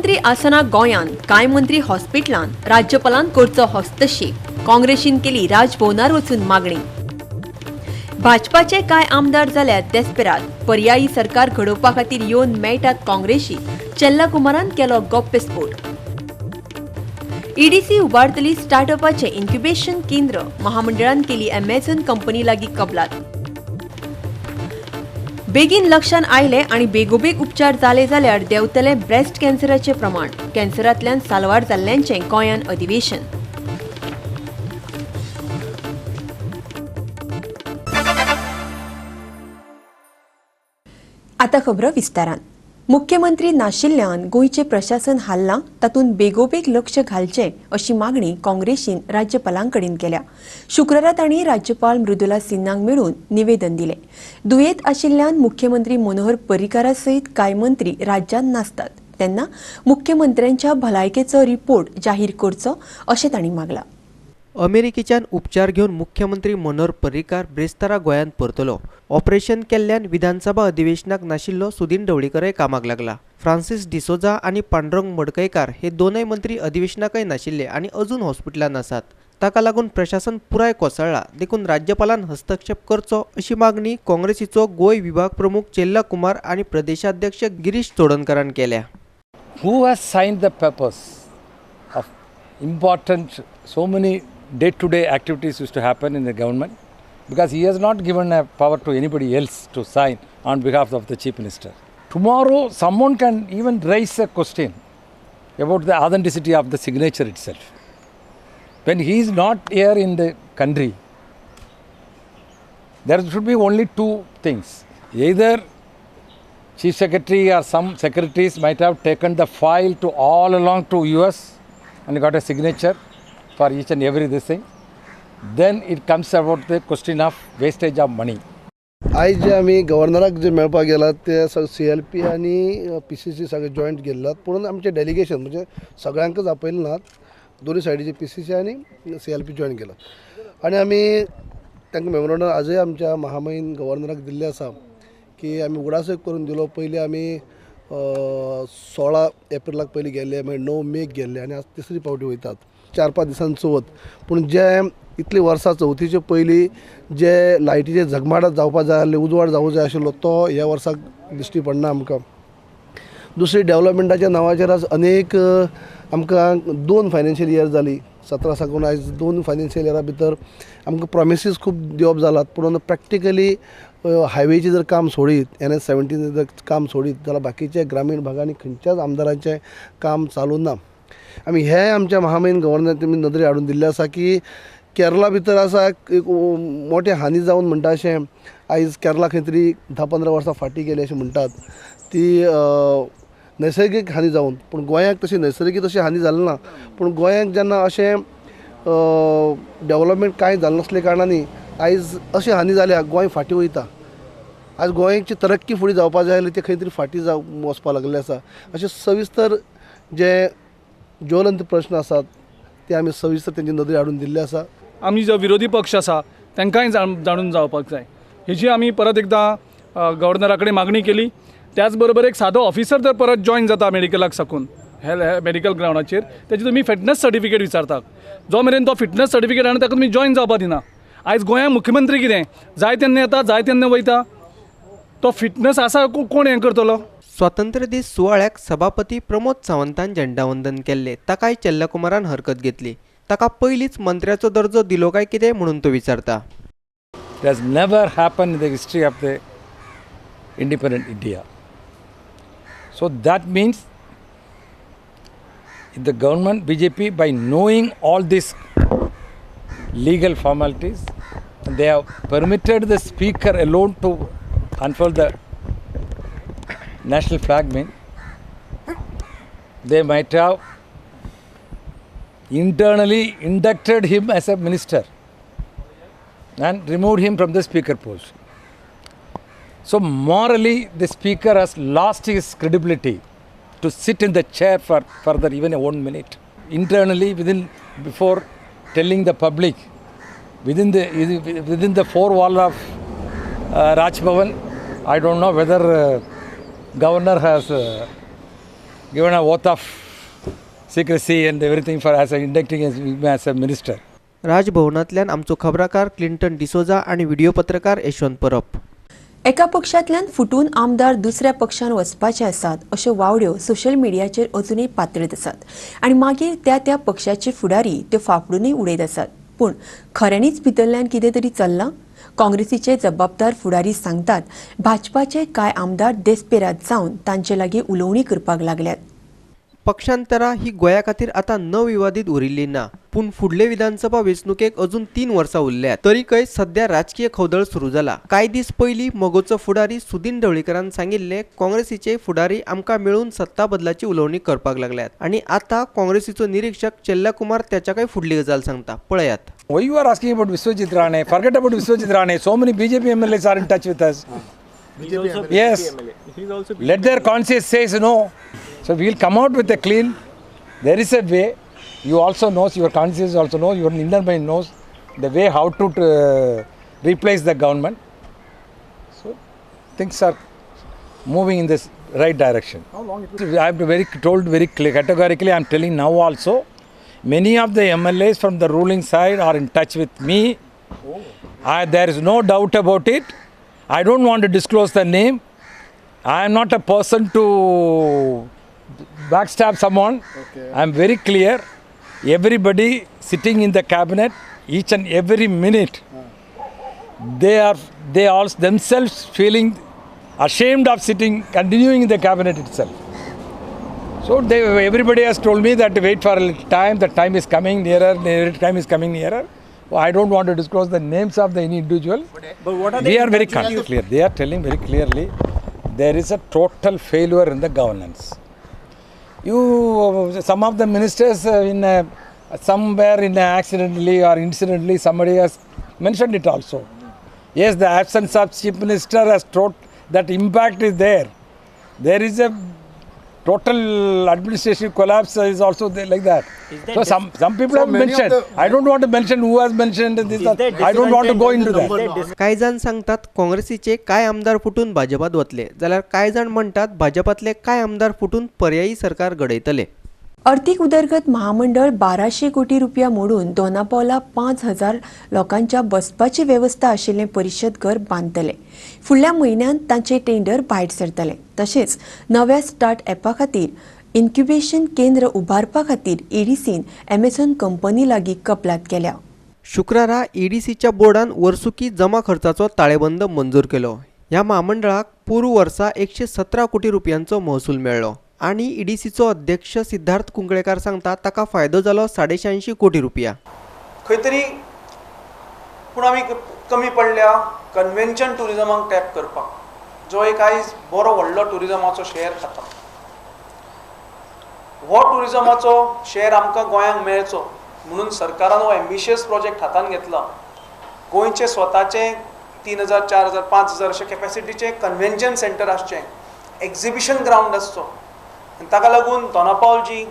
मुख्यमंत्री आसना गोंयांत, कांय मंत्री हॉस्पिटलांत, राज्यपालान करचो हस्तक्षेप, काँग्रेसीन केली राजभवनार वचून मागणी. भाजपाचे कांय आमदार जाल्यार देस्पेराद, पर्यायी सरकार घडोवपा खातीर येवन मेळटात काँग्रेसी, चेल्ला कुमारान केलो गप्पेस्फोट. ईडीसी उबारतली स्टार्टअपाचें इन्क्युबेशन केंद्र, महामंडळान केली अमेझॉन कंपनी लागीं कबलात. बेगीन लक्षांत आयले आनी बेगोबेग उपचार जाले जाल्यार देंवतलें ब्रेस्ट कॅन्सराचें प्रमाण, कॅन्सरांतल्यान साल्वार जाल्ल्यांचें गोंयांत अधिवेशन. आतां खबरो विस्तारान. मुख्यमंत्री नाशिल्ल्यान गोंयचें प्रशासन हाल्लां, तातूंत बेगोबेग लक्ष घालचें अशी मागणी काँग्रेसीन राज्यपालां कडेन केल्या. शुक्रारा तांणी राज्यपाल मृदुला सिन्हांक मेळून निवेदन दिलें. दुयेंत आशिल्ल्यान मुख्यमंत्री मनोहर पर्रीकारा सयत कांय मंत्री राज्यांत नासतात, तेन्ना मुख्यमंत्र्यांच्या भलायकेचो रिपोर्ट जाहीर करचो अशें तांणी मागलां. अमेरिकेच्यान उपचार घेवन मुख्यमंत्री मनोहर पर्रीकार ब्रेस्तारा गोंयांत परतलो. ऑपरेशन केल्ल्यान विधानसभा अधिवेशनाक नाशिल्लो सुदीन ढवळीकरय कामाक लागला. फ्रांसीस डिसोजा आनी पांडुरंग मडकयकार हे दोनय मंत्री अधिवेशनाकय नाशिल्ले आनी अजून हॉस्पिटलांत आसात. ताका लागून प्रशासन पुराय कोसळ्ळा, देखून राज्यपालान हस्तक्षेप करचो अशी मागणी काँग्रेसीचो गोंय विभाग प्रमुख चेल्ला कुमार आनी प्रदेशाध्यक्ष गिरीश चोडणकारान केल्या. Who has signed the papers of important so many day-to-day activities used to happen in the government, because he has not given a power to anybody else to sign on behalf of the Chief Minister. Tomorrow someone can even raise a question about the authenticity of the signature itself. When he is not here in the country, there should be only two things. Either Chief Secretary or some secretaries might have taken the file to all along to US and got a signature for each and every this thing. Then it comes about the question of wastage of money. आयज जे आमी गव्हर्नराक जे मेळपाक गेलात ते C L P आनी P C C सगळे joint गेल्लात, पूण आमचें delegation म्हणजे सगळ्यांकच आपयलें नात, दोनूय सायडीचे पी सी सी आनी सी एल पी जॉयंट गेलात. आनी आमी तांकां मेमोरंडम आजय आमच्या महामहीन गव्हर्नराक दिल्लें आसा की आमी उगडासय करून दिलो. पयलीं आमी 16 एप्रिलाक पयलीं गेल्ले, मागीर 9 मेक गेल्ले आनी आज तिसरी पावटी वयतात. 4-5 दिसान चवथ, पूण जे इतलीं वर्सां चवथीचे पयलीं जे लायटीचे झगमाट जावपा जाय आसले, उजवाड जावूं जाय आशिल्लो, तो ह्या वर्साक दिश्टी पडना आमकां. दुसरी डेवलपमेंटाच्या नांवाचेर आज अनेक आमकां 2 फायनान्शियल इयर जाली, 17 साकून आयज 2 फायनान्शियल इयरा भितर आमकां प्रोमिसीस खूब दिवप जालात, पूण प्रॅक्टिकली हायवेचें जर काम सोडीत, NH 17 जर काम सोडीत जाल्यार बाकीच्या ग्रामीण भागांनी खंयच्याच आमदारांचें काम चालू ना. आमी हें आमच्या महामहीन गव्हर्नर तेमी नदरे हाडून दिल्लें आसा की केरला भितर आसा एक मोठें हानी जावन म्हणटा अशें आयज केरला खंय तरी 10-15 वर्सां फाटीं गेली अशें म्हणटात, ती नैसर्गीक हानी जावन, पूण गोंयाक तशी नैसर्गीक तशी हानी जाली ना. पूण गोंयाक जेन्ना अशें डेवलपमेंट कांय जालें नासल्या कारणांनी आयज अशी हानी जाल्या, गोंय फाटीं वयता. आज गोंयची तरक्की फुडें जावपा जाय जाल्यार ते खंय तरी फाटीं जाव वचपा लागलें आसा. अशें सविस्तर जे ज्वलंत प्रश्न आसात ते आमी सविस्तर तेंचे नदरे हाडून दिल्ले आसा. आमी जो विरोधी पक्ष आसा तांकांय जाणून जावपाक जाय हेजी आमी परत एकदां गव्हर्नरा कडेन मागणी केली. त्याच बरोबर एक सादो ऑफिसर जर परत जॉयन जाता मेडिकलाक साकून मेडिकल ग्रावंडाचेर, तेजी तुमी फिटनस सर्टिफिकेट विचारतात, जो मेरेन तो फिटनस सर्टिफिकेट आनी ताका तुमी जॉयन जावपा दिना. आयज गोंयांत मुख्यमंत्री कितें जाय तेन्ना येता, जाय तेन्ना वयता, तो फिटनस आसा कोण हें करतलो. स्वातंत्र्य दीस सुवाळ्याक सभापती प्रमोद सावंतान झेंडावंदन केल्लें, ताकाय चेल्ला कुमारान हरकत घेतली. ताका पयलींच मंत्र्याचो दर्जो दिलो काय कितें म्हणून तो विचारता. It has never happened in the history of the independent India. So that means the government BJP, by knowing all these legal formalities, they have permitted the speaker alone to unfold the national flag. Mean they might have internally inducted him as a minister and removed him from the speaker post. So morally the speaker has lost his credibility to sit in the chair for further even a 1 minute. Internally, within, before telling the public, within the four wall of Raj Bhavan, I don't know whether governor has given a oath of secrecy and everything for as a inducting as a minister. राजभवनांतल्यान आमचो खबराकार Clinton D'Souza आनी video पत्रकार यशवंत परब. एका पक्षांतल्यान फुटून आमदार दुसऱ्या पक्षान वचपाचे आसात अश्यो वावड्यो सोशल मिडियाचेर अजुनूय पातळत आसात आनी मागीर त्या त्या पक्षाचे फुडारी त्यो फाफडूनय उडयत आसात. पूण खऱ्यांनीच भितरल्यान कितें तरी चल्लां? काँग्रेसीचे जबाबदार फुडारी सांगतात भाजपाचे कांय आमदार देस्पेराद जावन तांचे लागीं उलोवणी करपाक लागल्यात. पक्षांतरा ही गोंया खातीर आतां नविवादीत उरिल्ली ना, पूण फुडले विधानसभा वेंचणुकेक अजून 3 वर्सां उरल्यात. तरीकय सध्या राजकीय खवदळ सुरू जाला. कांय दीस पयलीं मगोचो फुडारी सुदीन ढवळीकरान सांगिल्ले काँग्रेसीचे फुडारी आमकां मेळून सत्ता बदलाची उलोवणी करपाक लागल्यात आनी आतां काँग्रेसीचो निरीक्षक चेल्ला कुमार त्याच्याकय फुडली गजाल सांगता, पळयात. Why you are asking about Vishwajit Rane? Forget about Vishwajit Rane. So many BJP MLAs are in touch with us. Yes. Let their conscience says no. So we will come out with a clean. There is a way. You also knows, your conscience also knows, your inner mind knows the way how to replace the government. So things are moving in this right direction. How long it will? I have told very clear, categorically. I am telling now also. Many of the MLAs from the ruling side are in touch with me. Oh. There is no doubt about it. I don't want to disclose the name. I am not a person to backstab someone. Okay. I am very clear. Everybody sitting in the cabinet, each and every minute, they all themselves feeling ashamed of sitting, continuing in the cabinet itself. So everybody has told me that wait for a little time, the time is coming nearer, time is coming nearer. I don't want to disclose the names of the any individual. But what are they? We are very clear. They are telling very clearly there is a total failure in the governance. Some of the ministers in somewhere in accidentally or incidentally somebody has mentioned it also. Yes, the absence of chief minister has taught that impact is there. There is a total administrative collapse is also there like that. So some people have mentioned. I don't want to mention who has mentioned this. I don't want to go into that. कांय जाण सांगतात काँग्रेसीचे कांय आमदार फुटून भाजपात वतले, जाल्यार कांय जाण म्हणटात भाजपातले कांय आमदार फुटून पर्यायी सरकार घडयतले. अर्थीक उदरगत महामंडळ 1200 कोटी रुपया मोडून दोनापावला 5000 लोकांच्या बसपाची वेवस्था आशिल्लें परिशद घर बांदतले. फुडल्या म्हयन्यांत तांचे टेंडर भायर सरतले. तशेंच नव्या स्टार्ट ॲपा खातीर इन्क्युबेशन केंद्र उबारपा खातीर ईडीसीन एमेझॉन कंपनी लागीं कबलात केल्या. शुक्रारा ईडीसीच्या बोर्डान वर्सुकी जमा खर्चाचो ताळेबंद मंजूर केलो. ह्या महामंडळाक पूर्व वर्सा 117 कोटी रुपयांचो महसूल मेळ्ळो आनी ईडीसीचो अध्यक्ष सिद्धार्थ कुंकळेकार सांगता ताका फायदो जालो 86.5 कोटी रुपया. खंय तरी पूण आमी कमी पडल्या कन्व्हेन्शन ट्युरिजमाक टॅप करपाक, जो एक आयज बरो व्हडलो ट्युरिजमाचो शेअर खाता. हो ट्युरिजमाचो शेअर आमकां गोंयांक मेळचो म्हणून सरकारान हो एम्बिशियस प्रोजेक्ट हातान घेतला. गोंयचे स्वताचे 3000, 4000, 5000 अशे कॅपेसिटीचे कन्व्हेन्शन सेंटर आसचें, एक्झिबिशन ग्रावंड आसचो. आनी ताका लागून दोनापावल जी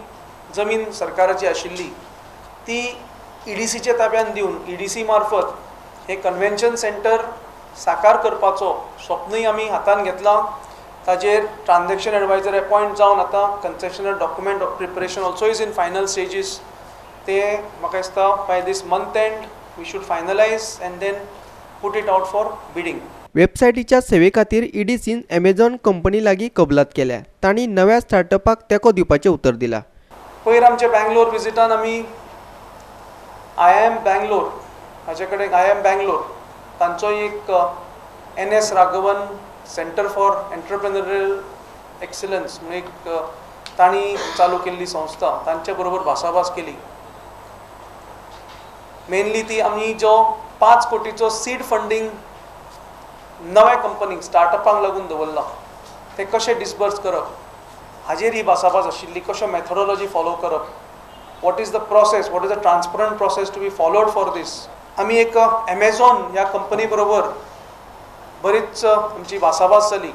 जमीन सरकाराची आशिल्ली ती ईडीसीच्या ताब्यान दिवन ईडीसी मार्फत हे कन्व्हेन्शन सेंटर साकार करपाचो स्वप्नूय आमी हातान घेतलां. ताजेर ट्रान्झॅक्शन एडवायजर अपॉयंट जावन आतां concessional document of preparation also is in final stages. ते म्हाका दिसता by this month end we should finalise and then put it out for bidding. वेबसायटीच्या सेवे खातीर ईडीसीन एमेझॉन कंपनी लागीं कबलात केल्या. तांणी नव्या स्टार्टअपाक तेंको दिवपाचें उतर दिलां. पयर आमच्या बँगलोर विजिटान आमी आय I am Bangalore हाचे कडेन आय I am Bangalore तांचो एक NS Raghavan centre for entrepreneurial excellence म्हणून एक तांणी चालू केल्ली संस्था, तांचे बरोबर भासाभास केली. मेनली ती आमी जो 5 कोटीचो सीड फंडींग नव्या कंपनीक स्टार्टअपांक लागून दवरला ते कशें डिसबर्स करप हाजेर ही भासाभास आशिल्ली. कशें मेथोडोलॉजी फॉलो करप, what is the process, what is the transparent process to be followed for this. आमी एक एमेझॉन ह्या कंपनी बरोबर बरीच आमची भासाभास जाली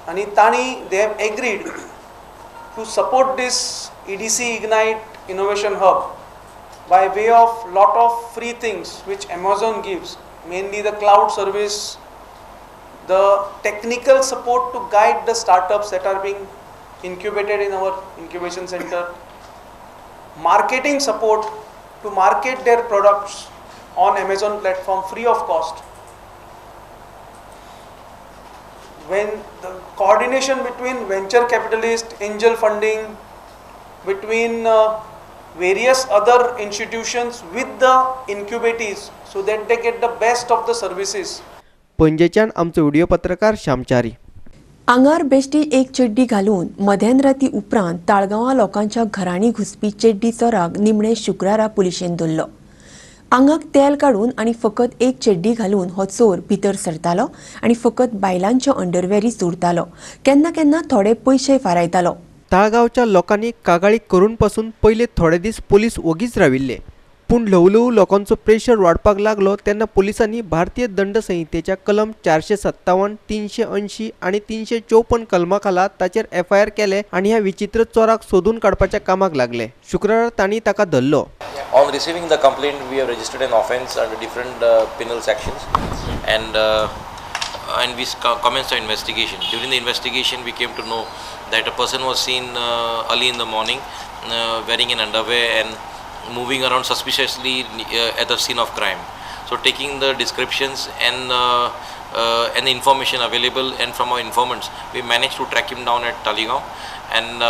आनी तांणी they have agreed to support this EDC ignite innovation hub by way of lot of free things which Amazon gives, mainly the cloud service, the technical support to guide the startups that are being incubated in our incubation center, marketing support to market their products on Amazon platform free of cost. When the coordination between venture capitalist, angel funding, between various other institutions with the incubatees so that they get the best of the services. पणजेच्यान आमचो video पत्रकार श्यामचारी. आंगार बेश्टी एक चेड्डी घालून मध्यानराती उपरांत ताळगांवां लोकांच्या घरांनी घुसपी चेड्डी चोराक निमणे शुक्रारा पुलिशेन धरलो. आंगाक तेल काडून आनी फकत एक चेड्डी घालून हो चोर भितर सरतालो आनी फकत बायलांच्यो अंडरवेरी चोरतालो. केन्ना केन्ना थोडे पयशे फारायतालो. ताळगांवच्या लोकांनी कागाळी करून पासून पयले थोडे दीस पोलीस ओगीच राविल्ले, पूण ल्हवू ल्हवू लोकांचो प्रेशर वाडपाक लागलो तेन्ना पोलिसांनी भारतीय दंड संहितेच्या कलम 457, 380 आनी 354 कलमा खाला ताचेर एफआयआर केले आनी ह्या विचित्र चोराक सोदून काडपाच्या कामाक लागले. शुक्रारा तांणी ताका धरलो. On receiving the complaint, we have registered an offence under different penal sections and we commenced our investigation. During the investigation, we came to know that a person was seen early in the morning wearing an underwear and moving around suspiciously at the scene of crime. So taking the descriptions and the information available and from our informants, we managed to track him down at Taleigao and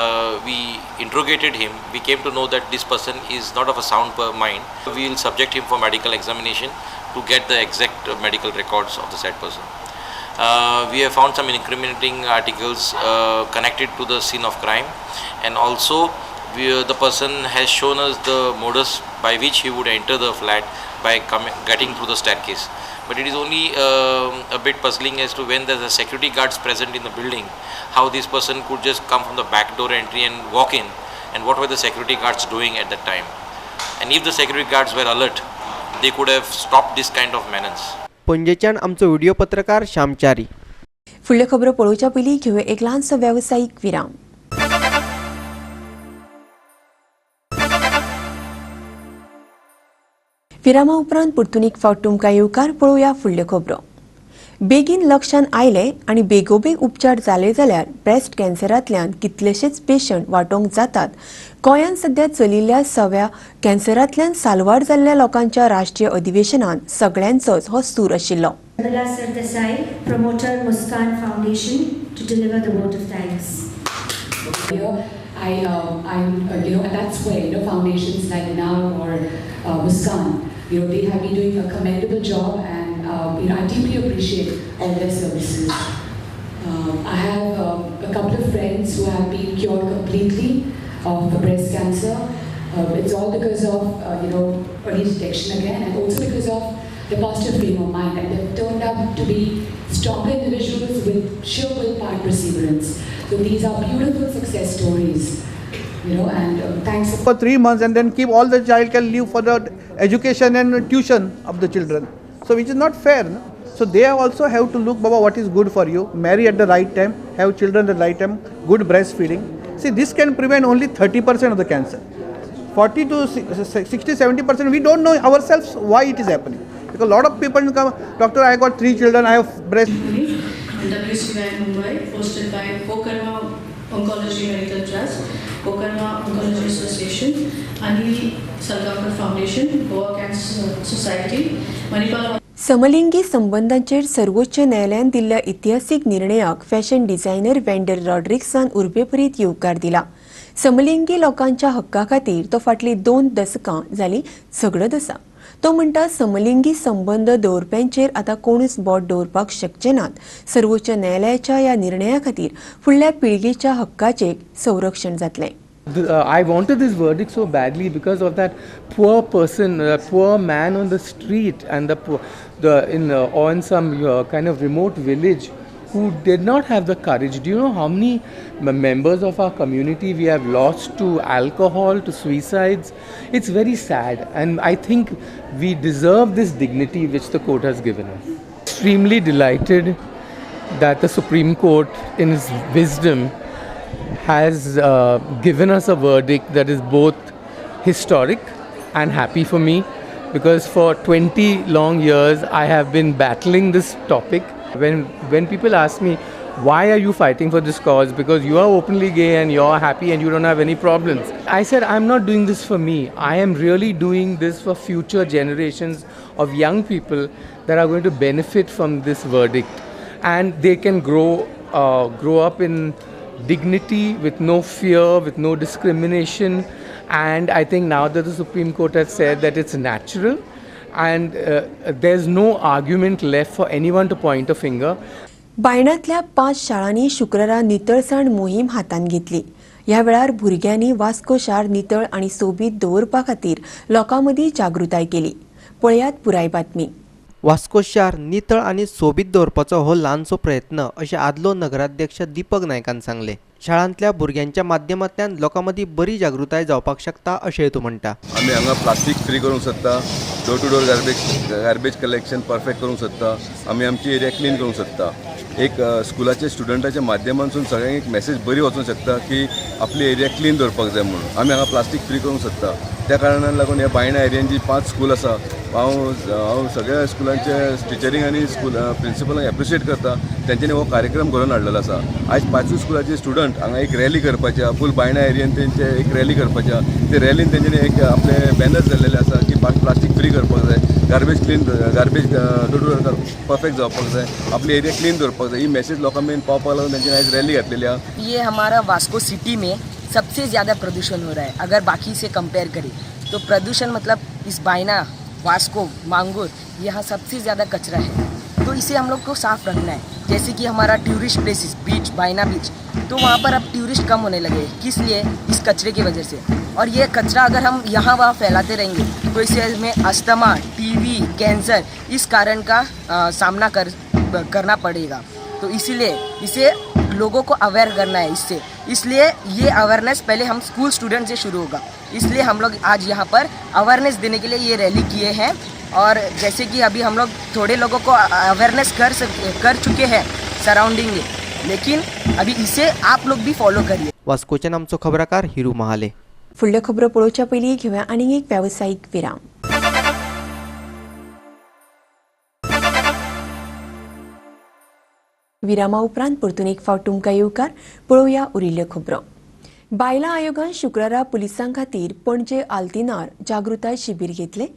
we interrogated him. We came to know that this person is not of a sound mind. We will subject him for medical examination to get the exact medical records of the said person. We have found some incriminating articles connected to the scene of crime, and also the person has shown us the modus by which he would enter the flat by getting through the staircase. But it is only a bit puzzling as to when there are security guards present in the building, how this person could just come from the back door entry and walk in, and what were the security guards doing at that time. And if the security guards were alert, they could have stopped this kind of menace. पणजेच्यान आमचो video पत्रकार श्यामचारी. फुडल्यो खबरो पळोवच्या पयलीं घेवया एक ल्हानसो वेवसायीक विराम. विरामा उपरांत परतून एक फावट तुमकां येवकार. पळोवया फुडल्यो खबरो. बेगीन लक्षान आयले आनी बेगोबेग उपचार जाले जाल्यार ब्रेस्ट कॅन्सरांतल्यान कितलेशेच पेशंट वाटोवंक जातात. गोंयांत सध्या चलिल्ल्या सव्या कॅन्सरांतल्यान साल्वार जाल्ल्या लोकांच्या राष्ट्रीय अधिवेशनांत सगळ्यांचोच हो सूर आशिल्लो. Sardesai, promoter Muskan Foundation, to deliver the vote of thanks. And that's where foundations like NAR or Muskan, they have been doing a commendable job, and I deeply appreciate all their services. I have a couple of friends who have been cured completely of breast cancer. It's all because of early detection again, and also because of the positive frame of mind, and they've turned out to be stronger individuals with sheer willpower and perseverance. So these are beautiful success stories, and thanks. For 3 months, and then keep all the child can leave for the education and tuition of the children. So which is not fair. No? So they also have to look, Baba, what is good for you, marry at the right time, have children at the right time, good breastfeeding. See, this can prevent only 30% of the cancer. 40 to 60, 70%, we don't know ourselves why it is happening. Because a lot of people come, doctor, I got 3 children, I have breast. WCI Mumbai, hosted by Pokarma Oncology Medical Trust, Pokarma Oncology Association, Anil Salgaonkar Foundation, Goa Cancer Society, Manipal. समलिंगी संबंदांचेर सर्वोच्च न्यायालयान दिल्ल्या इतिहासीक निर्णयाक fashion designer vendor रॉड्रिक्सान उर्बेभरीत येवकार दिला. समलिंगी लोकांच्या हक्का खातीर तो फाटलीं 2 दसकां जालीं झगडत आसा. तो म्हणटा समलिंगी संबंद दवरप्यांचेर आतां कोणूच बोट दवरपाक शकचे नात. सर्वोच्च न्यायालयाच्या ह्या निर्णया खातीर फुडल्या पिळगेच्या हक्काचें संरक्षण जातलें. I wanted this verdict so badly because of that poor person, poor man on the street and on some kind of remote village who did not have the courage. Do you know how many members of our community we have lost to alcohol, to suicides? It's very sad, and I think we deserve this dignity which the court has given us. Extremely delighted that the Supreme Court, in its wisdom, has given us a verdict that is both historic and happy for me, because for 20 long years I have been battling this topic. When people ask me, why are you fighting for this cause? Because you are openly gay and you're happy and you don't have any problems. I said, I'm not doing this for me. I am really doing this for future generations of young people that are going to benefit from this verdict. And they can grow up in dignity, with no fear, with no discrimination. And I think now that the Supreme Court has said that it's natural, and there's no argument left for anyone to point a finger. बायणांतल्या 5 शाळांनी शुक्रारा नितळसाण मोहीम हातांत घेतली. ह्या वेळार भुरग्यांनी वास्को शार नितळ आनी सोबीत दवरपा खातीर लोकां मदीं जागृताय केली. पळयात पुराय बातमी. वास्को शार नितळ आनी सोबीत दवरपाचो हो ल्हानसो प्रयत्न अशें आदलो नगराध्यक्ष दीपक नायकान सांगलें. शाळांतल्या भुरग्यांच्या माध्यमांतल्यान लोकां मदीं बरी जागृताय जावपाक शकता अशें तो म्हणटा. आमी हांगा प्लास्टीक फ्री करूंक शकता, door to door garbage collection perfect करूंक शकता, आमी आमची एरिया क्लीन करूंक शकता. एक स्कुलाचे स्टुडंटाच्या माध्यमांतसून सगळ्यांक एक मॅसेज बरी वचूंक शकता की आपली एरिया क्लीन दवरपाक जाय म्हणून. आमी हांगा प्लास्टीक फ्री करूंक शकता. त्या कारणान लागून ह्या बायणा एरियान जी 5 स्कूल आसा, हांव सगळ्या स्कुलांचे टिचरींक आनी स्कूल प्रिंसिपलांक एप्रिशिएट करता. तेंच्यांनी हो कार्यक्रम घडोवन हाडलेलो आसा. आयज 5 स्कुलाचे स्टुडंट हांगा एक रॅली करपाची आहा, फूल बायणा एरियन तेंचे एक रॅली करपाची आहा. ते रॅलीन तेंच्यांनी एक आपले बॅनर्स जाल्लेले आसा की प्लास्टीक फ्री करपाक जाय, garbage clean, garbage door to door perfect जावपाक जाय, आपली एरिया क्लीन दवरपाक जाय. ही मॅसेज लोकां मेरेन पावपाक लागून तेंच्यांनी आयज रॅली घातलेली आहा. ये हमारा वास्को सिटी में सबसे ज़्यादा प्रदूषण हो रहा है अगर बाकी से कंपेयर करें तो. प्रदूषण मतलब इस बायना, वास्को, मांगूर, यहाँ सबसे ज़्यादा कचरा है, तो इसे हम लोग को साफ़ रखना है. जैसे कि हमारा टूरिस्ट प्लेसेस बीच, बायना बीच, तो वहाँ पर अब टूरिस्ट कम होने लगे. किस लिए? इस कचरे की वजह से. और ये कचरा अगर हम यहाँ वहाँ फैलाते रहेंगे तो इससे हमें अस्थमा, टीबी, कैंसर इस कारण का सामना करना पड़ेगा. तो इसीलिए इसे लोगों को अवेयर करना है इससे. इसलिए ये अवेयरनेस पहले हम स्कूल स्टूडेंट से शुरू होगा. इसलिए हम लोग आज यहाँ पर अवेयरनेस देने के लिए ये रैली किए हैं. और जैसे कि अभी हम लोग थोड़े लोगों को अवेयरनेस कर चुके हैं सराउंडिंग में, लेकिन अभी इसे आप लोग भी फॉलो करिए. वास्कोच्यान आमचो खबराकार हिरू महाले. फुडल्यो खबरो पळोवच्या पयलीं घेवया आनीक एक वेवसायीक विराम. विरामा उपरांत परतून एक फावट तुमकां येवकार. पळोवया उरिल्ल्यो खबरो. बायलां आयोगान शुक्रारा पुलिसां खातीर पणजे आल्तिनार जागृताय शिबीर घेतले.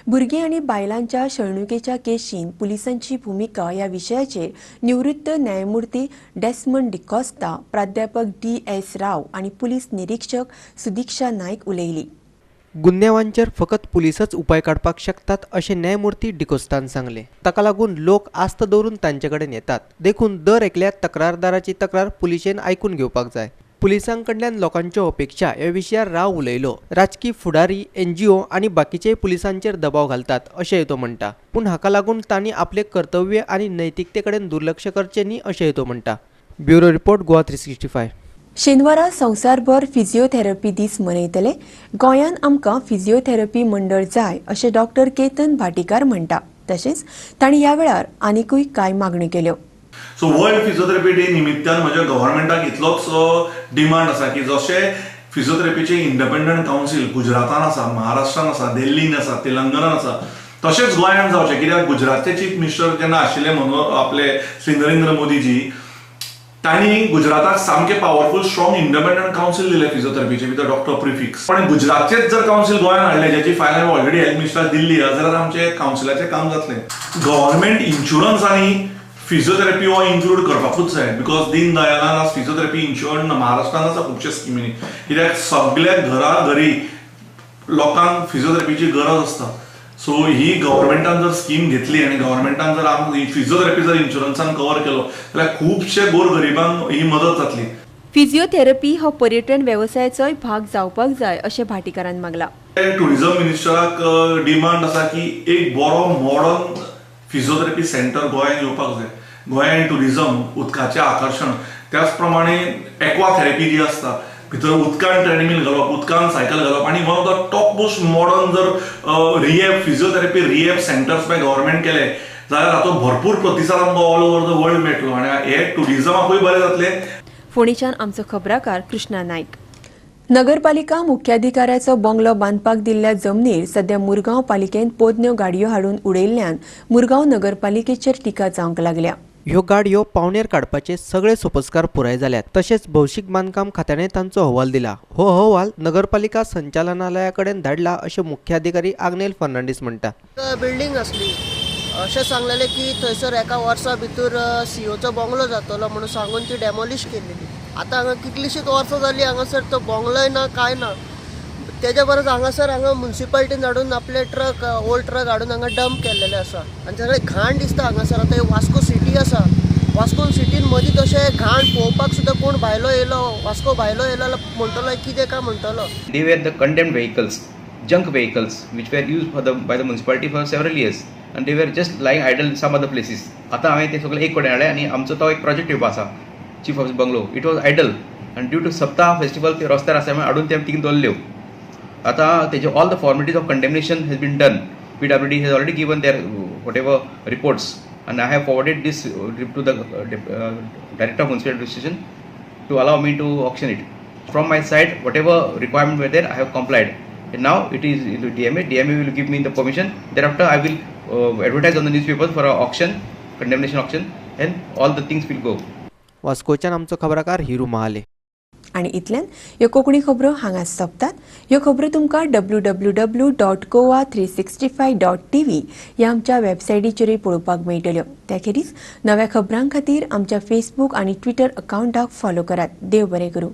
भुरगीं आनी बायलांच्या छळणुकेच्या केशीन पुलिसांची भुमिका ह्या विशयाचेर निवृत्त न्यायमूर्ती डेस्मंड डिकॉस्ता, प्राध्यापक डी.एस. राव आनी पुलीस निरीक्षक सुदीक्षा नायक उलयली. गुन्यांवांचेर फकत पुलिसच उपाय काडपाक शकतात अशें न्यायमूर्ती डिकोस्तान सांगलें. ताका लागून लोक आस्त दवरून तांचे कडेन येतात, देखून दर एकल्या तक्रारदाराची तक्रार पुलिशेन आयकून घेवपाक जाय. पुलिसां कडल्यान लोकांच्यो अपेक्षा ह्या विशयार राव उलयलो. राजकी फुडारी, एनजीओ आनी बाकीचेय पुलिसांचेर दबाव घालतात अशेंय तो म्हणटा, पूण हाका लागून तांणी आपलें कर्तव्य आनी नैतिकते कडेन दुर्लक्ष करचें न्ही अशेंय तो म्हणटा. Bureau report, Goa 365. शेनवारा संवसारभर फिजिओथेरपी दीस मनयतले. गोंयांत आमकां फिजिओथेरपी मंडळ जाय अशें डॉक्टर केतन भाटीकार म्हणटा. तशेंच तांणी ह्या वेळार आनिकूय कांय मागण्यो केल्यो. सो वर्ल्ड फिजिओथेरपी डे निमित्तान म्हज्या गव्हर्मेंटाक इतलोच डिमांड आसा की जशें फिजिओथेरपीचे इंडिपेंडंट कावन्सील गुजरातान आसा, महाराष्ट्रान आसा, दिल्लीन आसा, तेलंगणान आसा, तशेंच गोंयांत जावचें. कित्याक गुजरातचे चीफ मिनिस्टर जेन्ना आशिल्ले म्हणून आपले श्री नरेंद्र मोदीजी, तांणी गुजराताक सामकें पावरफूल स्ट्रॉंग इंडिपेंडंट कावन्सील दिलें फिजिओथेरपीचे विथ डॉक्टर प्रिफिक्स. पण गुजरातचेच जर कावन्सील गोंयांत हाडलें, ज्याची फायल हांवें ऑलरेडी हेल्थ मिनिस्टराक दिल्ली आसा, जाल्यार आमचें कावन्सिलाचें काम जातलें. गव्हर्मेंट इन्शुरन्स आनी फिजिओथेरपी हो इन्क्लूड करपाकूच जाय, because दीन दयालान आज फिजिओथेरपी इन्शुरन्स महाराष्ट्रान आसा खुबशे स्किमींनी. कित्याक सगल्या घरा घरी लोकांक फिजिओथेरपीची गरज आसता. सो ही गव्हर्मेंटान जर स्कीम घेतली आनी गव्हर्मेंटान जर आमकां फिजिओथेरपी जर इन्शुरन्सान कवर केलो जाल्यार खुबशे गोर गरिबांक ही मदत जातली. फिजिओथेरपी हो पर्यटन वेवसायाचोय भाग जावपाक जाय अशें भाटीकारान मागलां. टुरिझम मिनिस्टराक डिमांड आसा की एक बरो मॉडर्न फिजिओथेरपी सेंटर गोंयांत येवपाक जाय. गोंयांत टुरिझम, उदकाचें आकर्शण, त्याच प्रमाणे एक्वा थेरपी जी आसता, भितर उदकान ट्रेडमील घालप, उदकान सायकल घालप आनी one of the top most modern जर rehab physiotherapy rehab centres by government केले जाल्यार हाचो भरपूर प्रतिसाद आमकां ऑल ओवर the world मेळटलो आनी हे टुरिझमाकूय बरें जातलें. फोंडेच्यान आमचो खबराकार कृष्णा नायक. नगरपालिका मुख्याधिकाऱ्याचो बंगलो बांदपाक दिल्ल्या जमनीर सध्या मुरगांव पालिकेन पोदन्यो गाडयो हाडून उडयल्ल्यान मुरगांव नगरपालिकेचेर टिका जावंक लागल्या. ह्यो गाडयो पावणेर काडपाचे सगळे सोपस्कार पुराय जाल्यात. तशेंच भौशीक बांदकाम खात्याने तांचो अहवाल दिला. हो अहवाल नगरपालिका संचालनालया कडेन धाडला अशें मुख्याधिकारी आग्नेल फर्नांडीस म्हणटा. बिल्डींग आसली अशें सांगलेलें की थंयसर एका वर्सा भितर सीओचो बंगलो जातलो म्हणून सांगून ती डेमोलिश केल्ली. आतां हांगा कितलींशींच वर्सां जालीं हांगासर तो बंगलोय ना कांय ना. तेज्या परस हांगासर हांगा मुन्सिपालिटीन हाडून आपले ट्रक ओल्ड ट्रक हाडून हांगा डंप केल्लेले आसा आनी सगळें घाण दिसता हांगासर. आतां ही वास्को सिटी आसा, वास्को सिटीन मदीं तशें घाण पळोवपाक सुद्दां कोण भायलो येयलो वास्को भायलो येयलो जाल्यार म्हणटलो कितें काय म्हणटलो. They were the condemned vehicles, junk vehicles which were used for the by the municipality for several years and they were just lying idle in some other places. आतां हांवें ते सगळे एक कडेन हाडले आनी आमचो तो एक प्रोजेक्ट येवपा आसा, chief office bungalow. It was idle and due to Saptah festival ते रस्त्यार आसा म्हणून हाडून ते थिंग दवरल्यो. आतां तेजे all the formalities of condemnation has been done. PWD has already given their whatever reports and I have forwarded this to the director of municipal administration to allow me to auction it. From my side, whatever requirement were there, I have complied. And now it is in the DMA. DMA will give me the permission. Thereafter, I will advertise on the newspapers for an auction, condemnation auction, and all the things will go. वास्कोच्यान आमचो खबराकार हिरू महाले. आनी इतल्यान ह्यो कोंकणी खबरो हांगा सोंपतात. ह्यो खबरो तुमकां www.goa365.tv ह्या आमच्या वेबसायटीचेरूय पळोवपाक मेळटल्यो. त्या खेरीज नव्या खबरां खातीर आमच्या फेसबूक आनी ट्विटर अकावंटाक फॉलो करात. देव बरें करूं.